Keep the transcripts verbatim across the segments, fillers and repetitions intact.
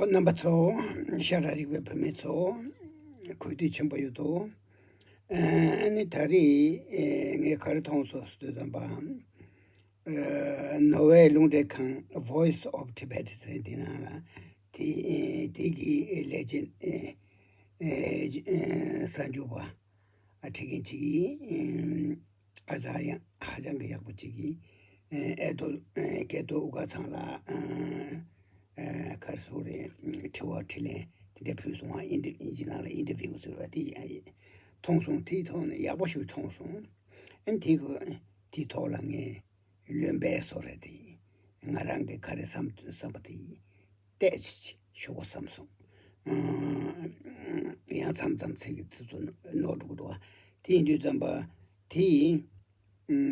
རྣམ་པ་ཚོ། ཤ་ཁྲག་རིག་པའི་བུད་མེད་ཚོ། གུས་འདུད་ཆེན་པོ་ཡོད་དོ། ཨ་ནི་ད་རེས་ངས་ག་རེ་མཐོང་སོང་ཟེར་དུས་ཙམ་པ། ནོར་ཝེ་རླུང་འཕྲིན་ཁང་Voice of Tibet ཟེར་འདི་ནང་ལ་དེ་དེ་གི་ལས་བྱེད་གསར་འགྱུར་པ་ཁྲིད་མཁན་ཅིག་གིས། ཨ་ཅག་ཡང་ཧ་ཅང་གི་ཡག་པོ་ཅིག་གིས། ཨེ་ཏོ་ཨེ་སྐལ་རྡོར་དབུ་དཀར་ཚང་ལ་ཨེ་ག་རེ་ཟེར་རེད། དྲི་བ་དྲིས་ལན་དེ་འདྲ་ཕུལ་སོང་བ། ཨིན་ཏི་ཨིན་ཇི་ནང་ལ་ཨིན་ཏར་བིའུ་ཟེར་བ་དེ་ཡང་མཐོང་སོང་། དེའི་ཐོག་ནས་ཡག་པོ་ཞིག་མཐོང་སོང་། ཨ་ནི་དེ་གི་དེའི་ཐོག་ལ་ངས་བློན་པའི་བཟོ་རེད་དེ། ང་རང་གི་ག་རེ་བསམ་བསམ་པ་དེ་ཏོག་ཙམ་ཞུ་དགོས་བསམ་སོང་། ཡང་མཚམས་མཚམས་ཚིག་གི་ཚིག་ཚོ་ནོར་འགྲོ་གི་འདུག་བ། དེ་ཡིན་དུས་ཙམ་པ་དེ་ཡིན།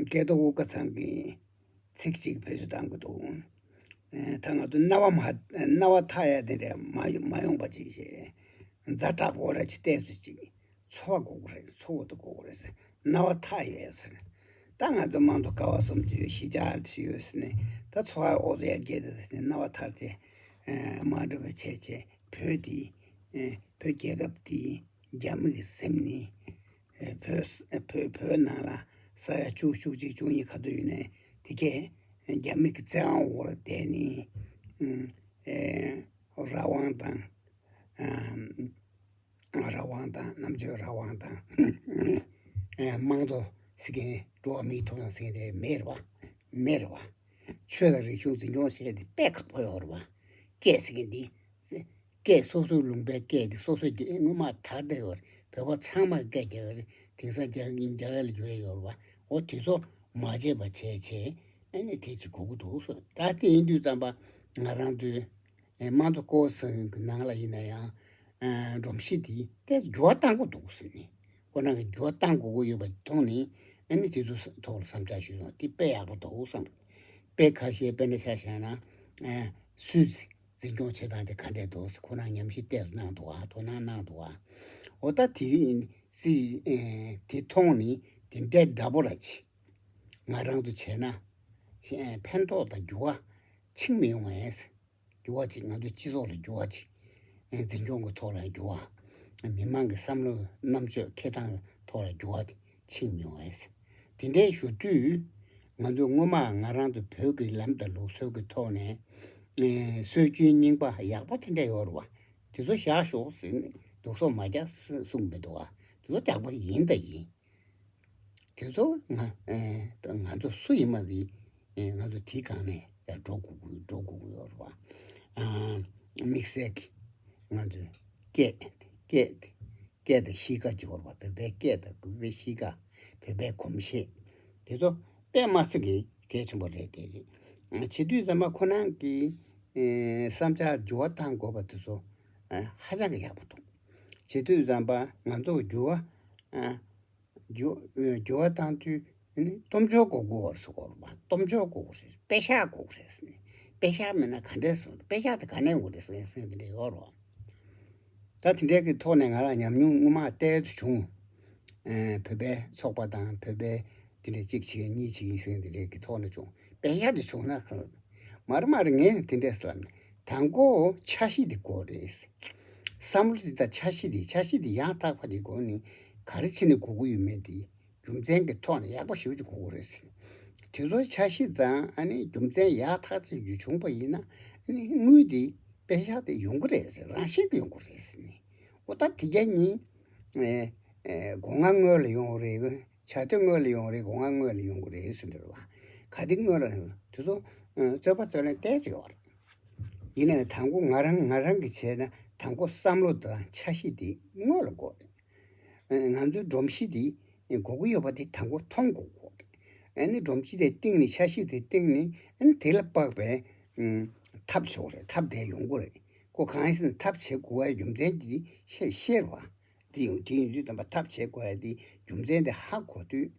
སྐལ་རྡོར་དབུ་དཀར་ཚང་གིས་ཚིག་གཅིག་བེད་སྤྱོད་བཏང་གི་འདུག་ད་ང་ཚོ་རྣ་བ་མ་རྣ་བ་ཐག་ཡ་དེ་འདྲ་མ་མ་ཡོང་པ་ཅིག་བྱས། ཛ་དྲག་པོ་ར་ཅིག་ཏོག་ཙམ་ཅིག་ཚོར་བ་དགོས་ཀྱི་རེད། ཚོར་བ་དེ་དགོས་ཀྱི་རེད་ཟེར། རྣ་བ་ཐག་ཡོད་ཟེར། ད་ང་ཚོ་དམངས་གཙོ་ཀ་བ་གསུམ་བཅུ་བཞི་ཆར་ཅིག་ཡོད་ཟེར་ནས། ད་ཚོར་བ་འོ་ཙམ་ཡར་རྒྱས་ཏེ་ཟེར་ནས་རྣ་བ་ཐར་ཏེ་མ་འགྲོ་བའི་བྱས་བྱས། བོད་འདི་བོད་རྒྱལ་ཁབ་འདི་རྒྱ་མི་གིས་ཟིན་ནས། བོད་བོད་བོད་ནང་ལ་ས་ཡ་བཅུ་བཅུ་གཅིག་བཅུ་གཉིས་ག་ཚོད་ཡོད་ནའི་དེ་གས་རྒྱ་མི་གི་བཙན་དབང་འོག་ལ་བསྡད་ནས། རང་དབང་དང་། རང་དབང་དང་། རྣམ་དཔྱོད་རང་དབང་དང་། དམངས་གཙོ་ཟེར་མཁན། འགྲོ་བ་མིའི་ཐོབ་ཐང་ཟེར་མཁན་དེ་མེད་རེད་བ། མེད་རེད་བ། ཆོས་དང་རིག་གཞུང་འཛིན་སྐྱོང་བྱེད་ཡ་དེ་དཔེ་ཁག་པོ་ཡོད་རེད་བ། སྐད་ཟེར་མཁན་འདི། སྐད་སོ་སོའི་ལུང་པའི་སྐད་དེ་སོ་སོའི་སྐད་སྔོན་མ་དར་བསྡད་ཡོད་རེད། བོད་པ་ཚང་མ་སྐད་རྒྱག་ཡོད་རེད། དེང་སང་རྒྱ་རྒྱ་སྐད་ལ་བསྒྱུར་ཡ་ཡོད་རེད་བ། འོ་དེ་ཚོ་མ་བརྗེད་པ་བྱས་བྱས། ཨ་ནི་དེ་ཅིག་དགོས་ཀྱི་འདུག་ཟེར། ད་དེ་ཡིན་དུས་ཙམ་པ་ང་རང་ཚོའི་དམངས་གཙོ་ཀོ་ཟེར་གི་ནང་ལ་ཡིན་ན་ཡང་། སྒྲོམ་གཞི་དེ་ཏོག་ཙམ་འགྱུར་བ་གཏང་དགོས་འདུག་ཟེར་ནས། ཁོ་རང་གིས་འགྱུར་བ་གཏང་དགོས་ཀྱི་ཡོད་པ་མཐོང་ནས། ཨ་ནི་དེ་ཚོའི་ཐོག་ལ་བསམ་འཆར་ཞུས་སོང་། དེ་དཔེ་ཡག་པོ་འདུག་བསམ། དཔེ་ཁ་ཤས་དཔེར་ན་ཆ་བཞག་ན། སུད་སི་འཛིན་སྐྱོང་བྱེད་སྟངས་དེ་ག་འདྲས་འདུག་ཟེར། ཁོ་རང་ཉམས་ཞིབ་ཏོག་ཙམ་གནང་འདུག་བ། དོ་སྣང་གནང་འདུག་བ། འོ་ད་དེ་སི་དེ་མཐོང་ནས་དེ་འདྲའི་འདྲ་པོ་ར་ཅིག་ང་རང་ཚོ་བྱས་ན་ཕན་ཐོགས་དང་འགྱུར་བ་ཕྱིན་མི་ཡོང་ངས། འགྱུར་བ་ཅིག་ང་ཚོའི་སྤྱི་ཚོགས་ལ་འགྱུར་བ་ཅིག་འཛིན་སྐྱོང་གི་ཐོག་ལ་འགྱུར་བ། མི་མང་གི་བསམ་བློ་རྣམ་དཔྱོད་འཁྱེར་སྟངས་ཐོག་ལ་འགྱུར་བ་ཅིག་ཕྱིན་མི་ཡོང་ངས། དེ་འདྲའི་ཞུ་དུས། ང་ཚོ་སྔོན་མ་ང་རང་ཚོ་བོད་ཀྱི་ལམ་དང་ལུགས་སྲོལ་གྱི་ཐོག་ནས། སྲོལ་རྒྱུན་རྙིང་པ་ཡག་པོ་དེ་འདྲ་ཡོད་རེད་བ། དེ་ཚོ་བཞག་ཤོག་ཟེར་ནས་སྡུག་སོག་མ་རྒྱག་གསུངས་མི་འདུག་བ། དེ་ཚོ་ཡག་པོ་ཡིན་དང་ཡིན། དེ་ཚོ་ང་ཨེ་ང་ཚོ་སུ་ཡིན་མ་རེད། ཨེ་ང་ཚོ་དེའི་སྒང་ནས་ཡར་འགྲོ་དགོས་ཀྱི་འགྲོ་དགོས་ཀྱི་ཡོད་རེད་བ། ཨ་དམིགས་བསལ་གྱི་ང་ཚོའི་སྐད་སྐད་སྐད་དང་གཤིས་ཀ་ཅིག་ཡོད་རེད་བ། བོད་པའི་སྐད་དང་བོད་པའི་གཤིས་ཀ། བོད་པའི་གོམས་གཤིས། དེ་ཚོ་དཔེ་མ་སྲིད་ཀྱི་གལ་ཆེན་པོ་རེད། དེ་རེད། བྱེད་དུས་ཙམ་པ་ཁོ་རང་གི་ཨེ་བསམ་འཆར་འགྱུར་བ་གཏང་དགོས་པ་དེ་ཚོ་ཨ་ཧ་ཅང་གི་ཡག་པོ་འདུག་བྱེད་དུས་ཙམ་པ་ང་ཚོ་འགྱུར་བ་ཨ། འགྱུར་འགྱུར་བ་བཏང་དུས་ནི་སྟོབས་འབྱོར་དགོས་དགོས་པར་སོ་གོ་རུ་བ། སྟོབས་འབྱོར་དགོས་རེད། པེ་ཤག་དགོས་རེད་ཟེར་ནས། པེ་ཤག་མེད་ན་ག་འདྲས་སོང་། པེ་ཤག་དེ་ག་ནས་འོང་རེད་ཟེར་ཟེར་དེ་འདྲས་ཡོད་རོ། ད་དེ་འདྲས་ཀྱི་ཐོག་ནས་ང་ལ་ཉམས་མྱོང་སྔོན་མ་ཏོག་ཙམ་བྱུང་། ཨེ་བོད་པའི་ཚོགས་པ་དང་བོད་པའི་དེ་འདྲས་གཅིག་བྱེད་གཉིས་བྱེད་ཡིན་ཟེར་དེ་འདྲས་ཀྱི་ཐོག་ནས་བྱུང་། པེ་ཤག་དེ་བྱུང་ན་ཁ་མར་མར་ངས་དེ་འདྲས་ཟེར་ལ། དང་པོ་འཆར་གཞི་དེ་དགོས་རེད། བསམ་བློ་དེ་དང་འཆར་གཞི་དེ། འཆར་གཞི་དེ་ཡང་དག་པ་དེ་དགོས་ནི། ག་རེ་བྱས་ནས་དགོས་ཀྱི་ཡོད་མེད་དེ་རྒྱུ་མཚན་གྱི་ཐོག་ནས་ཡག་པོ་ཞེ་པོ་ཅིག་དགོས་ཀྱི་རེད་ཟེར། དེ་ཚོ་འཆར་གཞི་དང་ཨ་ནི་རྒྱུ་མཚན་ཡག་ཐག་ཆོད་ཅིག་བྱུང་པ་ཡིན་ན། ཨ་ནི་དངུལ་དེ་པེ་ཤག་དེ་ཡོང་གི་རེད་ཟེར། རང་བཞིན་གྱིས་ཡོང་གི་རེད་ཟེར་ནས། འོ་ད་དེ་ག་ཉིན་ཨེ་ཨེ་སྒོ་ང་སྔོན་ལ་ཡོང་རེད། བྱ་དེ་སྔོན་ལ་ཡོང་རེད། སྒོ་ང་སྔོན་ལ་ཡོང་གི་རེད་ཟེར་འདྲ་བ། ག་དེ་སྔོན་ལ་ཡོང་དེ་ཚོ་ཨེ་རྩོད་པ་རྩོད་ལེན་ཏོག་ཙམ་ཡོད་རེད། ཡིན་ནའི་དང་པོ་ང་རང་ང་རང་གིས་བྱས་ན་དང་པོ་བསམ་བློ་དང་འཆར་གཞི་དེ་སྔོན་ལ་དགོས་རེད། ཨེ་ང་ཚོའི་སྒྲོམ་གཞི་དེ་དགོས་ཀྱི་ཡོད་པ་དེ་དང་པོ་མཐོང་དགོས་ཀྱི་ཡོད་རེད། ཨ་ནི་སྒྲོམ་གཞི་དེ་བཏིང་ནས་འཆར་གཞི་དེ་བཏིང་ནས་ཨ་ནི་དེ་ལ་དཔག་པའི་ཨེ་ཐབས་ཤོག་རེད། ཐབས་དེ་ཡོང་གི་རེད། ཁོ་གང་ཡིན་ཟེར་ན་ཐབས་བྱེད་དགོས་པའི་རྒྱུ་མཚན་དེ་ཤེས་ཤེས་རེད་བ། དེ་ཡང་དེ་ཡིན་དུས་ཙམ་པ་ཐབས་བྱེད་དགོས་ཡ་དེ་རྒྱུ་མཚན་དེ་ཧ་གོ་དུས།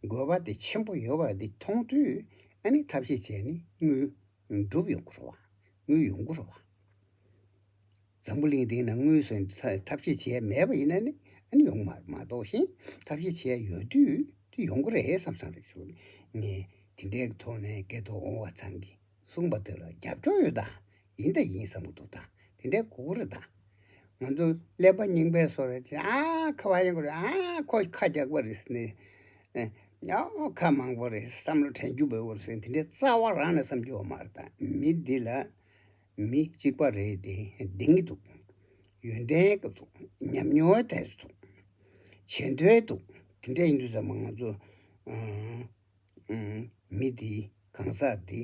དགོས་པ་དེ་ཆེན་པོ་ཡོད་པ་དེ་མཐོང་དུས། ཨ་ནི་ཐབས་ཤེས་བྱས་ནས་དངུལ་འགྲུབ་ཡོང་གི་རེད་བ། དངུལ་ཡོང་གི་རེད་བ། འཛམ་བུ་གླིང་སྟེང་ན་དངུལ་ཟེར་ཐ་ཐབས་ཤེས་བྱས་མེད་པ་ཡིན་ན་ནི་ཨ་ནི་ཡོང་མ་མ་གཏོགས་ཤིང་། ཐབས་ཤེས་བྱས་ཡོད་དུས་དེ་ཡོང་གི་རེད་བསམ་བསམ་རེད་ཟེར། ངས་དེ་འདྲའི་ཐོག་ནས་སྐལ་རྡོར་དབུ་དཀར་ཚང་གིས་གསུངས་པ་དེ་ལ་རྒྱབ་སྐྱོར་ཡོད་ད། ཡིན་ད་ཡིན་བསམ་གྱི་འདུག་ད། དེ་འདྲའི་དགོས་ཀྱི་རེད་ད། ང་ཚོ་ཀླད་པ་རྙིང་པའི་བཟོ་རེད་ཅེ། ཨ་ཁ་བ་ཡིན་དགོས་རེད། ཨ་ཁོ་ཁ་རྒྱག་པ་རེད་ཟེར་ནས། ཨ་ཁ་མང་པོ་རེད། བསམ་བློ་དྲན་རྒྱུ་བོད་བོར་ཟེར་དེ་འདྲའི་རྩ་བ་རང་ནས་བསམ་རྒྱུ་ཡོད་མ་རེད་ད། མི་འདི་ལ་མི་གཅིག་པ་རེད་དེ་བདེན་གྱི་འདུག་ཡོན་ཏན་གྱི་འདུག་ཉམས་མྱོང་དེ་འདུག་བྱེད་འདོད་འདུག་དེ་འདྲ་ཡིན་དུས་ཙམ་པ་ང་ཚོ་ཨ་ཨ་མི་འདི་གང་ཟག་འདི་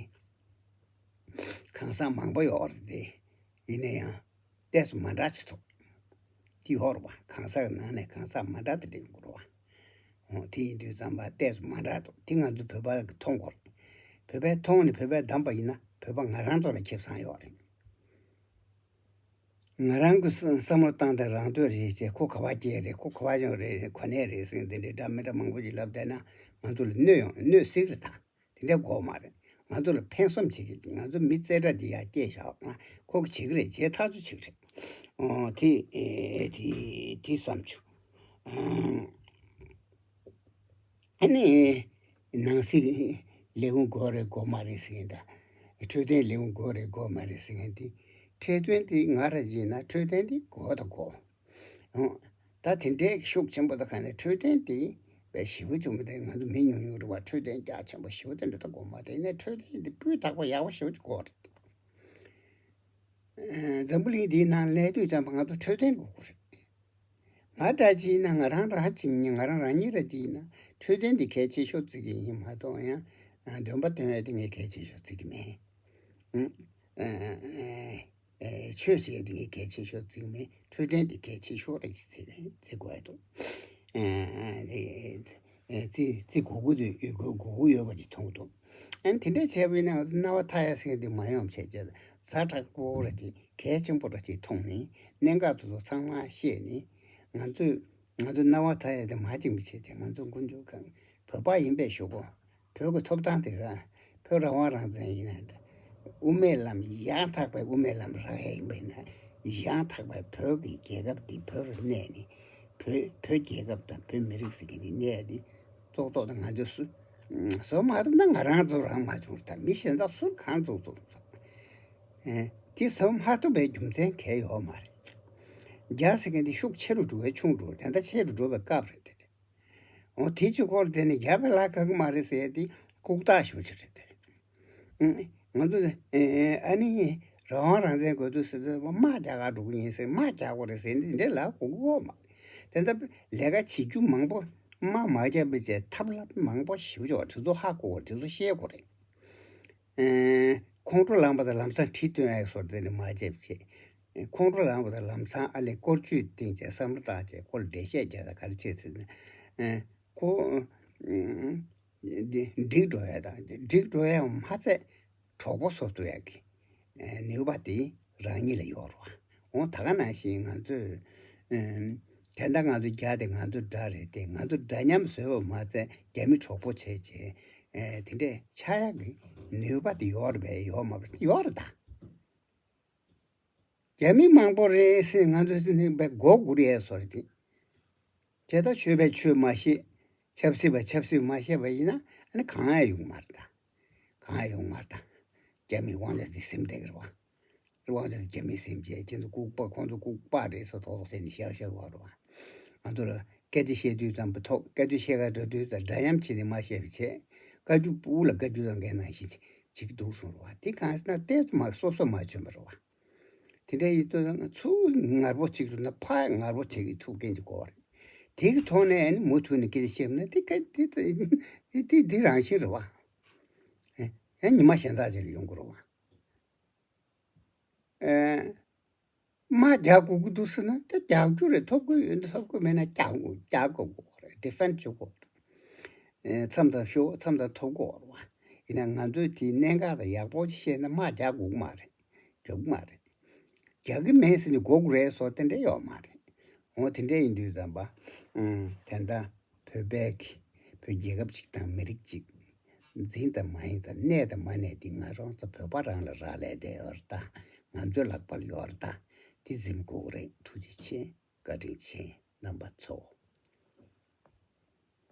གང་ཟག་མང་པོ་ཡོད་རེད་དེ། ཡིན་ན་ཡང་ཏོག་ཙམ་མ་འདྲ་ཅིག་འདུག་དེ་ཡོད་རེད་པ། གང་ཟག་གི་ནང་ནས་གང་ཟག་མ་འདྲ་དེ་འདྲ་ཡོང་གི་རེད་པ། འོ་དེ་ཡིན་དུས་ཙམ་པ་ཏོག་ཙམ་མ་འདྲ་འདུག་དེ་ང་ཚོ་བོད་པ་གིས་མཐོང་དགོས་རེད། བོད་པས་མཐོང་ནས་བོད་པས་བདམས་པ་ཡིན་ན་བོད་པ་ང་རང་ཚོ་ལ་ཁེ་བཟང་ཡོད་རེད། ང་རང་གི་བསམ་བསམ་བློ་བཏང་སྟེ་རང་འདོད་རེད་ཅེས། ཁོ་ག་པར་སྐྱེས་རེད། ཁོ་ག་པར་བྱུང་རེད། ག་ནས་རེད་ཟེར་དེ་འདྲའི་འདྲ་མི་འདྲ་མང་པོ་ཞིག་ལབ་བསྡད་ན་ང་ཚོ་ལ་གནོད་ཡོང་གནོད་སྲིད་རེད་ད། དེ་འདྲ་དགོས་མ་རེད། ང་ཚོ་ལ་ཕན་སེམས་བྱེད་ཀྱི། ང་ཚོ་མི་རྩེ་གྲ་ཅིག་ཡར་སྐྱེས་བཞག་ན་ཁོ་གིས་བྱེད་ཀྱི་རེད། བྱེད་ཐག་ཆོད་བྱེད་ཀྱི་རེད། ཨོ་དེ་ཨེ་དེ་དེ་བསམ་བྱུང་། ཨ་ནི་ནང་སྲིད་ལས་ཁུངས་དགོས་རེད་དགོས་མ་རེད་ཟེར་མཁན་དང་། འཕྲོད་བསྟེན་ལས་ཁུངས་དགོས་རེད་དགོས་མ་རེད་ཟེར་མཁན་དེ། འཕྲོད་བསྟེན་དེ་ང་རང་བྱས་ན་འཕྲོད་བསྟེན་དེ་དགོས་དང་དགོས། ཨང་། ད་དེ་འདྲའི་ཤུགས་ཆེན་པོ་དང་ག་ནས་འཕྲོད་བསྟེན་དེ་བས་ཞེ་པོ་བྱུང་བ་དེ། ང་ཚོ་མི་ཉུང་ཉུང་རེད་པ། འཕྲོད་བསྟེན་རྒྱ་ཆེན་པོ་ཞེ་པོ་དེ་འདྲ་ད་དགོས་མ་རེད། ཡིན་ནའི་འཕྲོད་བསྟེན་དེ་སྤུས་དག་པོ་ཡག་པོ་ཞེ་པོ་ཅིག་དགོས་རེད། ཨ་འཛམ་བུ་གླིང་འདིའི་ནང་སླེབས་དུས་ཙམ་པ་ང་ཚོ་འཕྲོད་བསྟེན་དགོས་ཀྱི་རེད། ང་འདྲ་ཅིག་ཡིན་ན། ང་རང་རང་ཅིག་ཡིན། ང་རང་རང་ཉིད་ར་ཅིག་ཡིན་ན་འཕྲོད་བསྟེན་འདི་གལ་ཆེ་ཤོས་བརྩི་གི་ཡིན་མ་གཏོགས། ཡང་འདོན་པ་འདོན་ཡ་དེ་ངས་གལ་ཆེ་ཤོས་བརྩི་གི་མེད། ཨ་ཨ་ཨ་ཆོས་བྱེད་ཡ་དེ་ངས་གལ་ཆེ་ཤོས་བརྩི་གི་མེད། འཕྲོད་བསྟེན་འདི་གལ་ཆེ་ཤོས་ར་ཅིག་བརྩི་བརྩི་དགོས་ཡ་འདུག་ཨ་ཨ་དེ་བརྩི་བརྩི་དགོས་ཀྱི་འདུག་དགོས་དགོས་ཀྱི་ཡོད་པ་ཅིག་མཐོང་གི་འདུག་ཨ་ནི་དེ་འདྲ་བྱས་པ་ཡིན་ན་ང་ཚོ་སྣང་བ་མཐའ་ཡས་ཟེར་མཁན་དེ་མ་ཡོང་བྱས་བྱས། ཛ་དྲག་པོ་ར་ཅིག་གལ་ཆེན་པོ་ར་ཅིག་མཐོང་ནས། གནད་འགག་དེ་ཚོ་ཚང་མ་ཤེས་ནས། ང་ཚོས་ང་ཚོ་སྣང་བ་མཐའ་ཡས་དེ་མ་བྱིན་པ་བྱས་བྱས། ང་ཚོ་ཀུན་སྤྱོད་གང་བོད་པ་ཡིན་པའི་ཞུ་གོ་བོད་ཀྱི་ཐོབ་ཐང་དེ་ར། བོད་རང་དབང་རང་བཙན་ཡིན་ན་འདྲ། དབུ་མའི་ལམ་ཡང་དག་པའི་དབུ་མའི་ལམ་རག་ཡ་ཡིན་པ་ཡིན་ན། ཡང་དག་པའི་བོད་ཀྱི་རྒྱལ་ཁབ་འདི་བོད་རུ་གནས་ནས། བོད་བོད་རྒྱལ་ཁབ་དང་བོད་མི་རིགས་ཟེར་མཁན་འདི་གནས་ཡ་འདི་ཙོག་ཙོག་དང་། ང་ཚོས་སུ་བཟོ་མ་ཐུབ་ན་ང་རང་ཚོ་རང་མ་བྱུང་རེད་ད། མི་གཞན་དག་སུ་གང་ཙོག་ཙོག་ཙོག་ཨེ་དེ་བཟོ་མ་ཐུབ་པའི་རྒྱུ་མཚན་གང་ཡང་ཡོད་མ་རེད། རྒྱ་ཟེར་མཁན་འདི་ཤུགས་ཆེ་རུ་འགྲོ་བས་ཆུང་འགྲོ་བས། ད་ལྟ་ཆེ་རུ་འགྲོ་བའི་སྐབས་རེད་དེ། འོ་དེ་ཅིག་སྐོར་དེ་ནི་རྒྱ་བས་ལ་ག་གི་མ་རེད་ཟེར་ཡ་དེ་ལྐུགས་རྟགས་ཞེ་པོ་ཅིག་རེད་དེ། ཨང་། ང་ཚོ་ཨེ་ཨ་ནི་རང་དབང་རང་བཙན་དགོས་འདུག་ཟེར་དུས་དམག་རྒྱག་ག་འགྲོ་གི་ཡིན་ཟེར། དམག་རྒྱག་དགོས་རེད་ཟེར་འདི་འདྲ་ལབ་དགོས་ཀྱི་ཡོད་མ་རེད། དེ་འདྲ་ལས་ཀ་བྱེད་རྒྱུ་མང་པོ། དམག་མ་རྒྱབ་པ་བྱས་ཐབས་ལམ་མང་པོ་ཞེ་པོ་ཅིག་ཡོད་རེད། དེ་ཚོ་ཧ་གོ་དགོས་རེད། དེ་ཚོ་ཤེས་དགོས་རེད། ཨེ་ཁོང་ཁྲོ་ལངས་པ་དང་ལམ་སང་གྲི་བཏོན་ཡག་བཟོ་འདྲ་དེ་འདྲ་མ་བྱེད་བྱེད། ཁོང་ཁྲོ་ལངས་པ་དང་ལམ་སང་ཨ་ལས་སྐོར་ཆུས་བཏིང་བྱས་བསམ་བློ་བཏང་བྱས་ཁོ་ལ་འགྲེལ་བཤད་རྒྱག་དང་ག་རེ་བྱེད་ཟེར་ན། ཨེ་ཁོ་ཨེ་འགྲིག་འགྲོ་ཡ་དང་འགྲིག་འགྲོ་ཡ་མ་ཚད་གྲོགས་པོ་བཟོ་ཐུབ་ཡག་གི་ནུས་པ་དེ་རང་ཉིད་ལ་ཡོད་རེད་བ། འོ་ད་ག་ནང་བཞིན་ང་ཚོས་ཨེ་དེ་འདྲ་ང་ཚོ་རྒྱ་དེ་ང་ཚོ་འདྲ་རེད་དེ། ང་ཚོ་འདྲ་མཉམ་བཟོས་པ་མ་ཚད་རྒྱ་མི་གྲོགས་པོ་བྱས་བྱས། ཨེ་དེ་འདྲས་ཆགས་ཡག་གི་ནུས་པ་དེ་ཡོད་རེད་པས། ཡོད་མ་རེད། ཡོད་རེད་ད། རྒྱ་མི་མང་པོ་རེད་ཟེར་ང་ཚོ་ཟེར་ནས་པའི་མགོ་སྒུར་ཡས་བཟོ་རེད་དེ། དེ་ལྟར་ཆོས་པས་ཆོས་མ་ཤེས། ཆབ་སྲིད་པས་ཆབ་སྲིད་མ་ཤེས་པ་ཡིན་ན་ཨ་ནི་གང་ཡང་ཡོང་མ་རེད་ད། གང་ཡང་ཡོང་མ་རེད་ད། རྒྱ་མི་དབང་ཆ་དེ་ཟིན་བསྡད་ཀྱི་རེད་བ། དབང་ཆ་དེ་རྒྱ་མིས་ཟིན་བྱས་ཁྱེད་ཚོ་ལྐུགས་པ། ཁོང་ཚོ་ལྐུགས་པ་རེད་ཟེར་ཐོག་ཐོག་ཟེར་ནས་བཤད་བཤད་དགོས་རེད་བ། ང་ཚོ་ལ་སྐད་ཆ་བཤད་དུས་ཙམ་པ་ཐོག་སྐད་ཆ་བཤད་ག་འགྲོ་དུས་ཙམ་འདྲ་མཉམ་བྱས་ནས་མ་བཤད་པ་བྱས། བཀའ་བརྒྱུད་དབུ་ལ་བཀའ་བརྒྱུད་ལ་འགན་ནང་བཞིན་བྱེད་ཀྱི་འདུག་གསུངས་རེད་བ། དེ་གང་ཟེར་ན་ཏོག་ཙམ་མ་སོ་སོ་མ་བྱོན་པ་རེད་བ། དེ་འདྲ་ཡིན་དུས་ཚུར་ངར་པོ་ཅིག་ཐུག་ན་ཕར་ངར་པོ་བྱེད་ཀྱི་ཐུག་མཁན་གྱི་སྐོར་རེད། དེ་གི་ཐོག་ནས་ཨ་ནི་མུ་མཐུད་ནས་སྐད་ཆ་བཤད་ན་དེ་ག་དེ་དེ་དེ་རང་བཞིན་རེད་བ། ཨེ་ཨེ་ཉི་མ་གཞན་དག་ཅིག་ལ་ཡོང་གི་རེད་བ། ཨེ་དམག་རྒྱག་དགོས་ཀྱི་འདུག་ཟེར་ན་དེ་རྒྱག་རྒྱུ་རེད། ཐོབ་དགོས་ཡོད་ན། ཐོབ་དགོས་མེད་ན་རྒྱག་དགོས་རྒྱག་དགོས་རེད། ཌི་ཕེན་ཌི་བྱེད་དགོས་རེད། ཨེ་མཚམས་དང་ཤོ་མཚམས་དང་ཐོབ་དགོས་རེད་བ། ཡིན་ན་ང་ཚོས་དེའི་གནད་འགག་དང་ཡག་པོ་ཅིག་ཤེས་ན་དམག་རྒྱག་དགོས་ཀྱི་མ་རེད། རྒྱག་གི་མ་རེད། རྒྱག་གི་མེད་ཟེར་ནས་འགོག་དགོས་རེད་བཟོ་དེ་འདྲ་ཡོད་མ་རེད། འོ་དེ་འདྲ་ཡིན་དུས་ཙམ་པ། ཨང་། དེ་འདྲ་བོད་པའི་གི་བོད་རྒྱལ་ཁབ་ཅིག་དང་མི་རིགས་ཅིག་འཛིན་དང་མ་འཛིན་དང་གནས་དང་མ་གནས་དེ་ང་རང་ཚོ་བོད་པ་རང་ལ་རག་ལས་བསྡད་ཡོད་རེད་ད། ང་ཚོའི་ལག་པར་ཡོད་རེད་ད། དེ་འཛིན་དགོས་རེད། ཐུགས་རྗེ་ཆེ། བཀའ་དྲིན་ཆེ་རྣམ་པ་ཚོ།